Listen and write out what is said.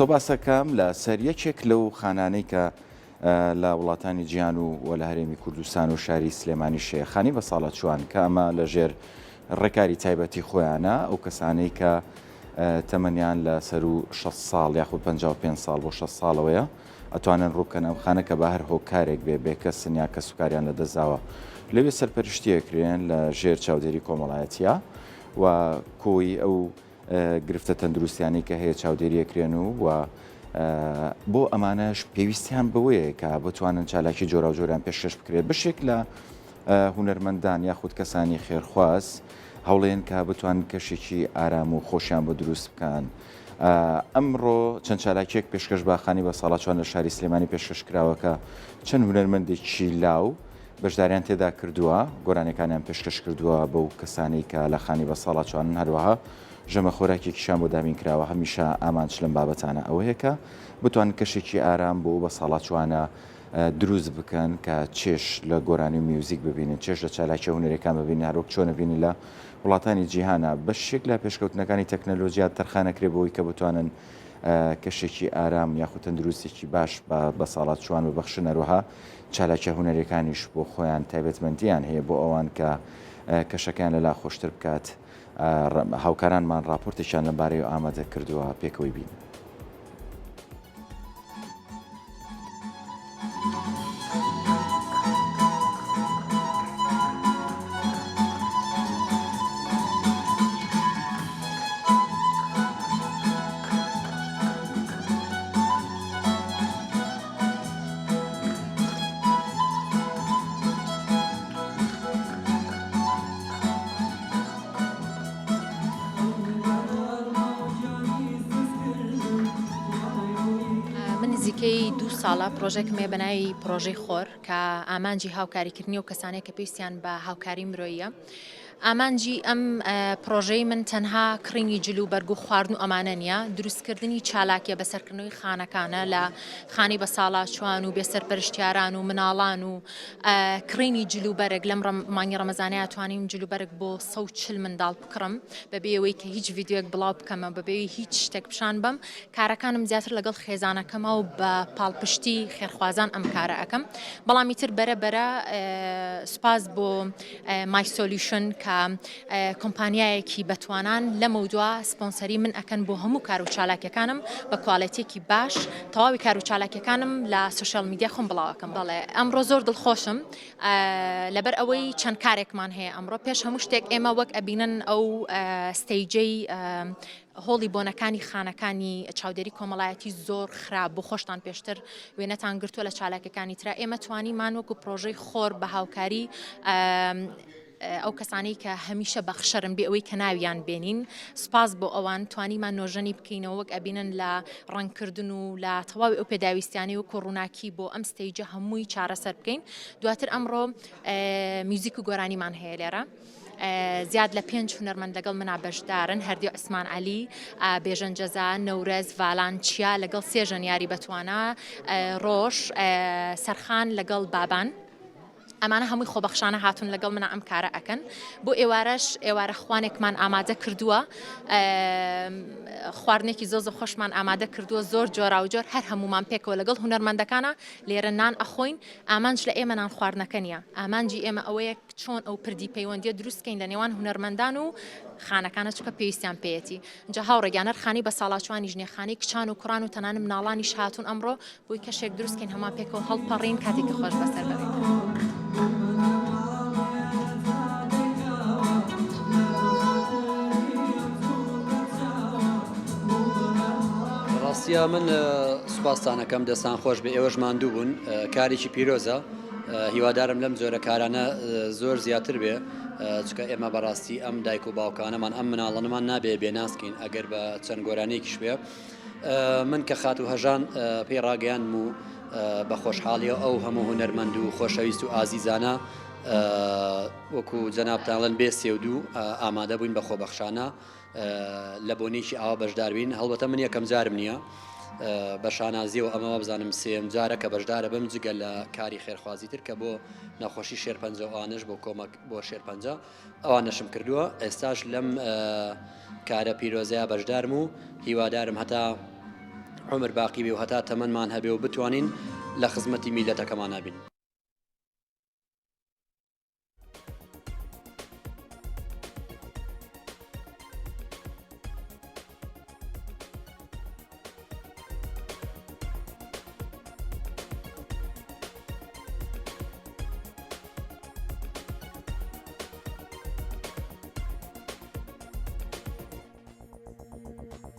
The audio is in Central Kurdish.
قسە باسەکەم لە سەر یەکێک لەو خانانەی کە لە وڵاتانی جیهان و و لە هەرێمی کوردستان و شاری سلێمانی شەیە خانی بە ساڵاچوان کە ئەمە لە ژێر ڕێکاری تایبەتی خۆیانە ئەو کەسانەی کە تەمەنیان لە سەرو 6 ساڵ یاخود 55 ساڵ بۆ 6 ساڵەوەیە ئەتوانن ڕووبکەن ئەم خانە کە بە هەر هۆکارێک بێ بێکەسن یا کەسوکاریان لەدەستداوە لەوێ سەرپەرشتیەکرێن لە ژێر چاودێری کۆمەڵایەتیە و کۆی ئەو گرفتە تەندروستیانەی کە هەیە چاودێریەکرێن و و بۆ ئەمانەش پێویستیان بەوەیە کە بتوانن چالاکی جۆراوجۆریان پێشکەش بکرێت بەشێک لە هونەرمەندان یاخود کەسانی خێرخواز هەوڵێن کە بتوانن کەشێکی ئارام و خۆشیان بۆ دروست بکەن. ئەمڕۆ چەند چالاکیەک پێشکەش بە خانی بە ساڵاچوان لە شاری سلێمانی پێشکەش کراوە کە چەند هونەرمەندێکی لاو بەشداریان تێدا کردووە، گۆرانیەکانیان پێشکەش کردووە بەو کەسانەی کە لە خانی بە ساڵاچوانن، هەروەها ژەمە خۆراکێکیشیان بۆ دابین کراوە، هەمیشە ئامانج لەم بابەتانە ئەوەیە کە بتوانن کەشێکی ئارام بۆ بە ساڵاچوانە دروست بکەن کە چێژ لە گۆرانی و میوزیک ببینن، چێژ لە چالاکیە هونەریەکان ببینن، هەروەک چۆن ئەبینین لە وڵاتانی جیهانا بەشێک لە پێشکەوتنەکانی تەکنەلۆجیا تەرخان ئەکرێ بۆی کە بتوانن کەشێکی ئارام یاخود تەندروستێکی باش بە بەساڵاچووان ببەخشن، هەروەها چالاکیە هونەریەکانیش بۆ خۆیان تایبەتمەندیان هەیە بۆ ئەوان کە کەشەکەیان لەلا خۆشتر بکات، هاوکارانمان ڕاپۆرتێکیان لەمبارەیەوە ئامادە کردووە پێکەوەی بین. من نزیکەی دوو ساڵە پرۆژێکم هەیە بە ناوی پرۆژەی خۆر کە ئامانجی هاوکاریکردنی و کەسانێک کە پێویستیان بە هاوکاری مرۆیە. ئامانجی ئەم پڕۆژەی من تەنها کڕینی جل و بەرگ و خواردن و ئەمانە نییە، دروستکردنی چالاکیە بەسەرکردنەوەی خانەکانە لە خانەی بەساڵاچوان و بێسەرپەرشتیاران و مناڵان و کڕینی جل و بەرگ لەم مانگی ڕەمەزانەیە توانیم جل و بەرگ بۆ 140 منداڵ بکڕم بەبێ ئەوەی کە هیچ ڤیدیۆیەک بڵاو بکەمە بەبێ هیچ شتێک پیشان بەم کارەکانم زیاتر لەگەڵ خێزانەکەمە و بە پاڵپشتی خێرخوازان ئەم کارە ئەکەم بەڵام ئیتر بەرە بەرە سوپاس بۆ My Solution کە کۆمپانیایەکی بەتوانان لەمەودوا سپۆنسەری من ئەکەن بۆ هەموو کار و چالاکیەکانم بە کوالێتیەکی باش تەواوی کار و چالاکیەکانم لە social media خۆم بڵاوەکەم بەڵێ ئەمڕۆ زۆر دڵخۆشم لەبەر ئەوەی چەند کارێکمان هەیە ئەمڕۆ پێش هەموو شتێک ئێمە وەک ئەبینن ئەو stage ەی هۆڵی بۆنەکانی خانەکانی چاودێری کۆمەڵایەتی زۆر خراپ بوو، خۆشتان پێشتر وێنەتان گرتووە لە چالاکیەکانی ترا، ئێمە توانیمان وەکو پرۆژەی خۆر بە هاوکاری ئەو کەسانەی کە هەمیشە بەخشەرن بێ ئەوەی کە ناویان بێنین سوپاس بۆ ئەوان توانیمان نۆژەنی بکەینەوە وەک ئەبینن لە ڕەنگکردن و لە تەواوی ئەو پێداویستیانەی وەکو ڕووناکی بۆ ئەم stage ە هەمووی چارەسەر بکەین دواتر ئەمڕۆ میوزیک و گۆرانیمان هەیە لێرە. زیاد لە پێنج هونەرمەند لەگەڵ منا بەشدارن، هەردی عوسمان عەلی، بێژەن جەزا، نەورەز، ڤالان چیا لەگەڵ سێ ژەنیاری بەتوانا، ڕۆژ، سەرخان لەگەڵ بابان. ئەمانە هەمووی خۆبەخشانە هاتوون لەگەڵ منا ئەم کارە ئەکەن. بۆ ئێوارەش ئێوارە خوانێکمان ئامادە کردووە، خواردنێکی زۆر زۆر خۆشمان ئامادە کردووە، زۆر جۆراوجۆر، هەر هەموومان پێکەوە لەگەڵ هونەرمەندەکانا لێرە نان ئەخۆین. ئامانج لە ئێمە نان خواردنەکە نییە، ئامانجی ئێمە ئەوەیە چۆن ئەو پردی پەیوەندیە دروست کەین لە نێوان هونەرمەندان و خانەکانە چونکە پێویستیان پێیەتی جا هاوڕێ گیان هەر خانەی بەساڵاچوانیش نیە خانەی کچان و کوڕان و تەنانە مناڵانیش هاتوون ئەمڕۆ بۆی کەشێک دروست کەین هەمان پێکەوە هەڵپەڕین کاتێکی خۆش بەسەر بەرین. ڕاستیا من سوپاستانەکەم دەستان خۆش بێ ئێوەش ماندوو بوون کارێکی پیرۆزە هیوادارم لەم جۆرە کارانە زۆر زیاتر بێ چکە ئێمە بەڕاستی ئەم دایک و باوکانەمان ئەم مناڵەنەمان نابێ بێناسکەین ئەگەر بە چەند گۆرانیەکیش بێ من کە خاتوو هەژان پێی ڕاگەیاندم و بە خۆشحاڵیەوە ئەو هەموو هونەرمەند و خۆشەویست و ئازیزانە وەکو جەنابتان بێ سێ و دوو ئامادە بووین بە خۆبەخشانە لە بۆنەیەکی ئاوا بەشدار بین هەڵبەتە من یەکەم جارم نییە بە شانازیەوە ئەمە وابزانم سێم جارە کە بەشدارە بم جگە لە کاری خێرخوازی تر کە بۆ نەخۆشی شێرپەنجە ئەوانش بۆ کۆمەک بۆ شێرپەنجە ئەوانەشم کردووە ئێستاش لەم کارە پیرۆزەیە بەشدارم و هیوادارم هەتا. عومر باقی بێ و هەتا تەمەنمان هەبێ و بتوانین لە خزمەتی میللەتەکەمانا بین.